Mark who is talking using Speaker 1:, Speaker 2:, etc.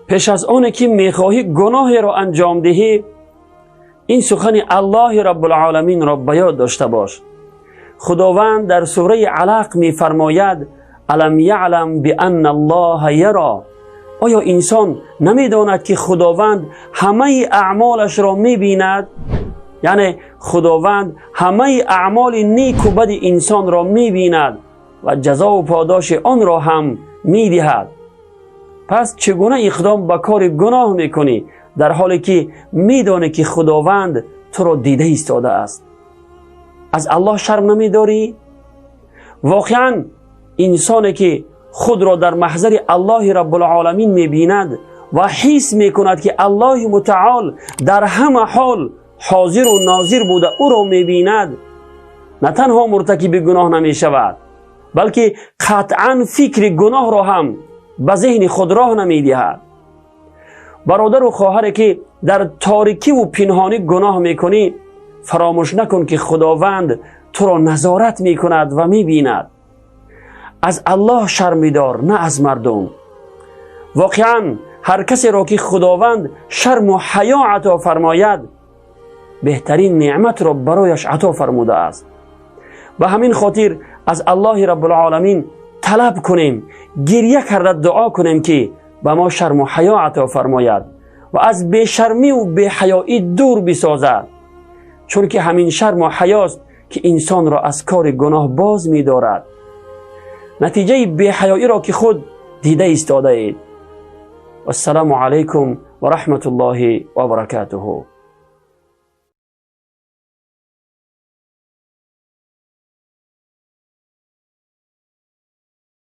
Speaker 1: Пеш аз оне ки мехоҳӣ гуноҳеро анҷом диҳӣ, ин сухани Аллоҳи Раббулъоламинро ба ёд дошта бош. Худованд дар сураи Алақ мефармояд: «Алам яълам бианна Аллоҳа яро». Оё инсон намедонад, ки Худованд ҳамаи аъмолашро мебинад? Яъне Худованд ҳамаи аъмоли неку бади инсонро мебинад ва ҷазову подоши онро ҳам медиҳад. Пас чӣ гуна иқдом ба кори гуноҳ мекунӣ, дар ҳоле ки медонӣ, ки Худованд туро дида истодааст? Аз Аллоҳ шарм намедорӣ? Воқеан, инсоне ки худро дар маҳзари Аллоҳи Раббулъоламин мебинад ва ҳис мекунад, ки Аллоҳи Мутаол дар ҳама ҳол ҳозиру нозир буда ӯро мебинад, на танҳо муртакиби гуноҳ намешавад, балки қатъан фикри гуноҳро ҳам ба зеҳни худ роҳ намедиҳад. Бародару хоҳаре, ки дар торикиву пинҳонӣ гуноҳ мекунӣ, фаромӯш накун, ки Худованд туро назорат мекунад ва мебинад. Аз Аллоҳ шарм бидор, на аз мардум. Воқеан, ҳар касеро ки Худованд шарму ҳаё ато фармояд, беҳтарин неъматро барояш ато фармудааст. Ба ҳамин хотир аз Аллоҳи Раббулъоламин талаб кунем, гирья карда дуо кунем, ки ба мо шарму ҳаё ато фармояд ва аз бешармиву беҳаёӣ дур бисозад, чунки ҳамин шарму ҳаёст, ки инсонро аз кори гуноҳ боз медорад. Натиҷаи беҳаёиро ки худ дида истодаед. Вассалому алайкум ва раҳматуллоҳи ва баракатуҳу.